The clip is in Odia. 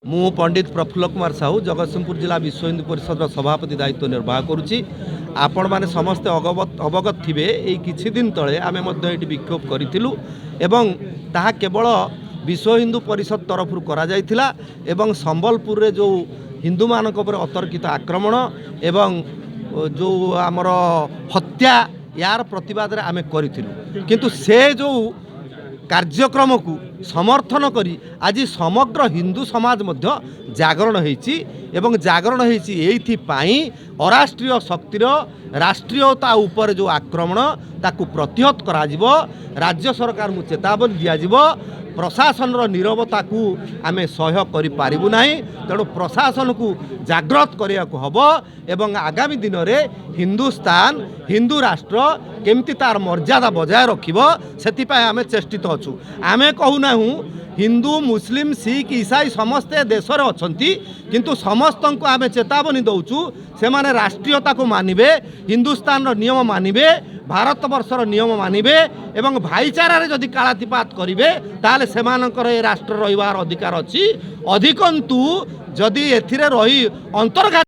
ମୁଁ ପଣ୍ଡିତ ପ୍ରଫୁଲ୍ଲ କୁମାର ସାହୁ, ଜଗତସିଂହପୁର ଜିଲ୍ଲା ବିଶ୍ୱ ହିନ୍ଦୁ ପରିଷଦର ସଭାପତି ଦାୟିତ୍ୱ ନିର୍ବାହ କରୁଛି। ଆପଣମାନେ ସମସ୍ତେ ଅବଗତ ଥିବେ, ଏଇ କିଛି ଦିନ ତଳେ ଆମେ ମଧ୍ୟ ଏଇଠି ବିକ୍ଷୋଭ କରିଥିଲୁ ଏବଂ ତାହା କେବଳ ବିଶ୍ୱ ହିନ୍ଦୁ ପରିଷଦ ତରଫରୁ କରାଯାଇଥିଲା ଏବଂ ସମ୍ବଲପୁରରେ ଯେଉଁ ହିନ୍ଦୁମାନଙ୍କ ଉପରେ ଅତର୍କିତ ଆକ୍ରମଣ ଏବଂ ଯେଉଁ ଆମର ହତ୍ୟା, ୟାର ପ୍ରତିବାଦରେ ଆମେ କରିଥିଲୁ। କିନ୍ତୁ ସେ ଯେଉଁ କାର୍ଯ୍ୟକ୍ରମକୁ ସମର୍ଥନ କରି ଆଜି ସମଗ୍ର ହିନ୍ଦୁ ସମାଜ ମଧ୍ୟ ଜାଗରଣ ହେଇଛି ଏବଂ ଜାଗରଣ ହେଇଛି ଏଇଥିପାଇଁ, ଅରାଷ୍ଟ୍ରୀୟ ଶକ୍ତିର ରାଷ୍ଟ୍ରୀୟତା ଉପରେ ଯେଉଁ ଆକ୍ରମଣ, ତାକୁ ପ୍ରତିହତ କରାଯିବ। ରାଜ୍ୟ ସରକାରଙ୍କୁ ଚେତାବନୀ ଦିଆଯିବ। ପ୍ରଶାସନର ନିରବତାକୁ ଆମେ ସହ୍ୟ କରିପାରିବୁ ନାହିଁ। ତେଣୁ ପ୍ରଶାସନକୁ ଜାଗ୍ରତ କରିବାକୁ ହେବ ଏବଂ ଆଗାମୀ ଦିନରେ ହିନ୍ଦୁସ୍ତାନ, ହିନ୍ଦୁ ରାଷ୍ଟ୍ର କେମିତି ତାର ମର୍ଯ୍ୟାଦା ବଜାୟ ରଖିବ, ସେଥିପାଇଁ ଆମେ ଚେଷ୍ଟିତ ଅଛୁ। ଆମେ କହୁନାହୁଁ, ହିନ୍ଦୁ, ମୁସଲିମ, ଶିଖ, ଇସାଇ ସମସ୍ତେ ଦେଶରେ ଅଛନ୍ତି, କିନ୍ତୁ ସମସ୍ତଙ୍କୁ ଆମେ ଚେତାବନୀ ଦେଉଛୁ, ସେମାନେ ରାଷ୍ଟ୍ରୀୟତାକୁ ମାନିବେ, ହିନ୍ଦୁସ୍ତାନର ନିୟମ ମାନିବେ, ଭାରତବର୍ଷର ନିୟମ ମାନିବେ ଏବଂ ଭାଇଚାରାରେ ଯଦି କାଳାତିପାତ କରିବେ, ତାହେଲେ ସେମାନଙ୍କର ଏ ରାଷ୍ଟ୍ର ରହିବାର ଅଧିକାର ଅଛି। ଅଧିକନ୍ତୁ ଯଦି ଏଥିରେ ରହି ଅନ୍ତର୍ଘାତୀ